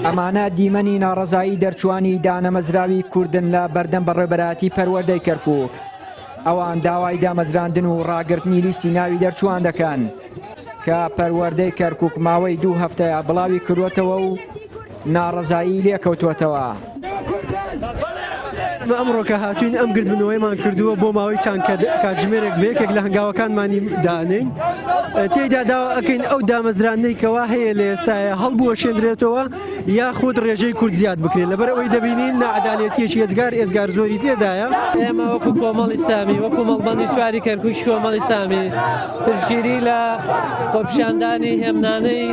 ئەمانە دیمەنی ناڕەزایی دەرچووانی دانەمەزراوی کوردن لە بەردەم بەڕێوەبەرایەتی پەروەردەی کەرکووک. ئەوان داوای دامەزراندن و ڕاگرتنی لیستی ناوی دەرچووان دەکەن کە پەروەردەی کەرکووک ماوەی دوو هەفتەیە بڵاوی کردووەتەوە و ناڕەزایی لێکەوتووەتەوە. ئێمە ئەمڕۆ کە هاتوین ئەم گردبوونەوەیمان کردووە بۆ ماوەی چەند کاتژمێرێک بە یەکێک لە هەنگاوەکانمانی دانێین تێیدا داوا ئەکەین ئەو دامەزراندنەی کەوا هەیە لە ئێستاە هەڵبوەشێنرێتەوە یاخود ڕێژەی کورد زیاد بکرێت لەبەر ئەوەی دەبینین ناعەدالەتیەکی ئێجگار ئێجگار زۆری تێدایە. ئێمە وەکو کۆمەڵی سامی وەکو مەڵبەندی چواری کەرکوکی کۆمەڵی سامی پشتگیری لە خۆپیشاندانی هێمنانەی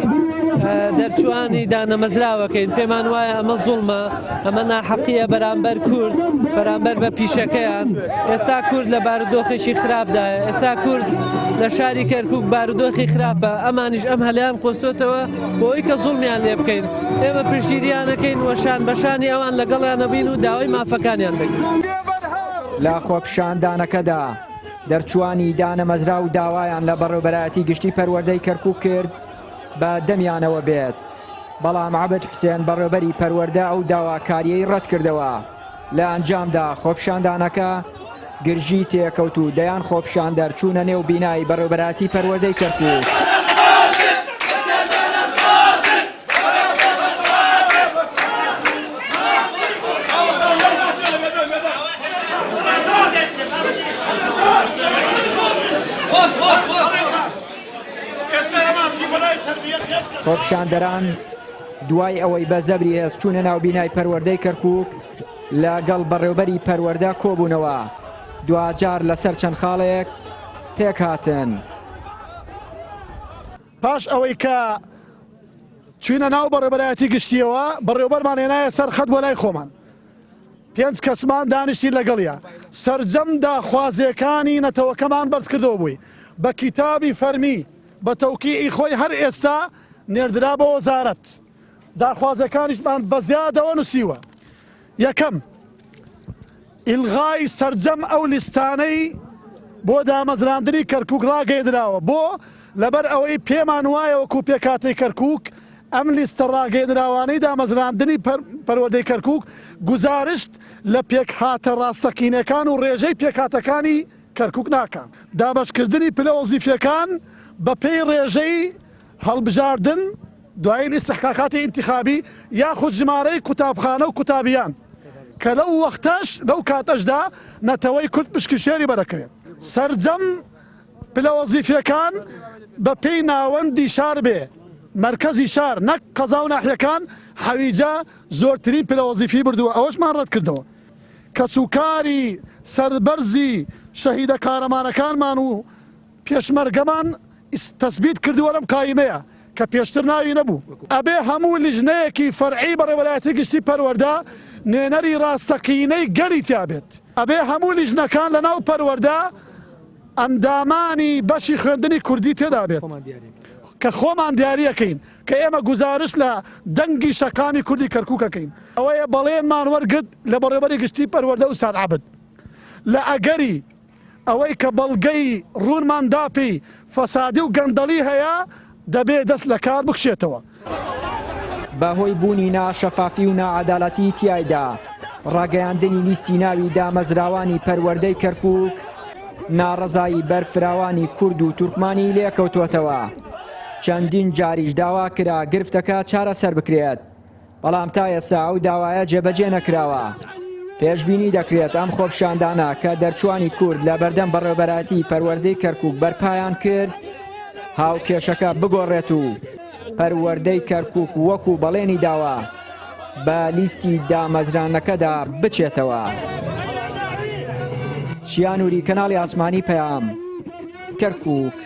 دەرچووانی دانەمەزراوەکەین پێمان وایە ئەمە زوڵمە ئەمە ناحەقیە بەرامبەر کورد بەرامبەر بە پیشەکەیان ئێستا کورد لە بارودۆخێکی خراپدایە ئێستا کورد لە شاری کەرکک بارودۆخی خراپە ئەمانیش ئەم هەلیان قۆستۆتەوە بۆی کە زوڵمیان لێ بکەین ئێمە پشتگیریانەکەین وەشان بەشانی ئەوان لەگەڵیانە بین و داوای مافەکانیان دەکەین. لە خۆپیشاندانەکەدا دەرچووانی دانەمەزراو داوایان لە بەڕێوەبەرایەتی گشتی پەروەردەی کەرکوک کرد بە دەمیانەوە بێت، بەڵام عەبد حوسێن بەڕێوەبەری پەروەردە ئەو داواکارییەی ڕەتکردەوە، لە ئەنجامدا خۆپیشاندانەکە گرژی تێکەوت و دەیان خۆپیشاندەر چوونە نێو بینای بەڕێوەبەرایەتی پەروەردەی کەرکوک. خۆپیشاندەران دوای ئەوەی بە زەبری هێز چوونە ناو بینای پەروەردەی کەرکوک لەگەڵ بەڕێوبەری پەروەردە کۆبوونەوە دواجار لەسەر چەند خاڵێک پێکهاتن. پاش ئەوەی کە چوینە ناو بەڕێوبەرایەتی گشتیەوە بەڕێوبەرمان هێنایە سەر خەت بۆ لای خۆمان پێنج کەسمان دانیشتین لەگەڵیا سەرجەم داخوازیەکانی نەتەوەکەمان بەرزکردەوە بووی بە کیتابی فەرمی بە تەوقیعی خۆی هەر ئێستا نێردرا بۆ وەزارەت داخوازیەکانیشمان بە زیادەوە نووسیوە یەکەم ئیلغای سەرجەم ئەو لیستانەی بۆ دامەزراندنی کەرکوک ڕاگەیەنراوە، بۆ؟ لەبەر ئەوەی پێمان وایە وەکو پێکهاتەی کەرکوک ئەم لیستە ڕاگەیەنراوانەی دامەزراندنی پەروەردەی کەرکوک گوزارشت لە پێکهاتە ڕاستەقینەکان و ڕێژەی پێکهاتەکانی کەرکوک ناکا. دابەشکردنی پلە وەزیفیەکان بەپێی ڕێژەی هەڵبژاردن، دوایین ئیستحقاقاتی ئینتیخابی یاخود ژمارەی قوتابخانە و قوتابیان کە لەو وەختەش لەو کاتەشدا نەتەوەی کورد پشکی شێری بەرەکەوێت. سەرجەم پلە وەزیفیەکان بە پێی ناوەندی شار بێ، مەرکەزی شار، نەک قەزا و ناحیەکان، حەویجە زۆرترین پلە وەزیفی بردووە ئەوەشمان ڕەتکردەوە. کەسوکاری سەربەرزی شەهیدە قارەمانەکانمان و پێشمەرگەمان تەسبیت کردووە لەم قایمەیە کە پێشتر ناوی نەبوو. ئەبێ هەموو لیژنەیەکی فەرعی بەڕێوەبەرایەتی گشتی پەروەردە نوێنەری ڕاستەقینەی گەلی تیا بێت. ئەبێ هەموو لیژنەکان لە ناو پەروەردە ئەندامانی بەشی خوێندنی کوردی تێدا بێت کە خۆمان دیاریەکەین کە ئێمە گوزارشت لە دەنگی شەقامی کوردی کەرکوک ئەکەین. ئەوەیە بەڵێنمان وەرگرت لە بەڕێوەبەری گشتی پەروەردە ئوستاد عەبد لە ئەگەری ئەوەی کە بەڵگەی ڕوونمان دا پێی فەسادی و گەندەڵی هەیە، دەبێ دەست لە کار بکشێتەوە. بە هۆی بوونی نا شەفافی و ناعەدالەتی تیایدا، ڕاگەیاندنی لیستی ناوی دامەزراوانی پەروەردەی کەرکوک، ناڕەزایی بەرفراوانی کورد و تورکمانی لێکەوتووەتەوە، چەندین جاریش داوا کرا گرفتەکە چارەسەر بکرێت. بەڵام تا ئێستا ئەو داوایە جێبەجێ نەکراوە. پێشبینی دەکرێت ئەم خۆپیشاندانە کە دەرچووانی کورد لە بەردەم بەڕێوەبەرایەتی پەروەردەی کەرکوک بەرپایان کرد، هاوکێشەکە بگۆڕێت و پەروەردەی کەرکوک وەکو بەڵێنی داوە بە لیستی دامەزرانەکەدا بچێتەوە. چیا نوری، کەناڵی ئاسمانی پەیام، کەرکوک.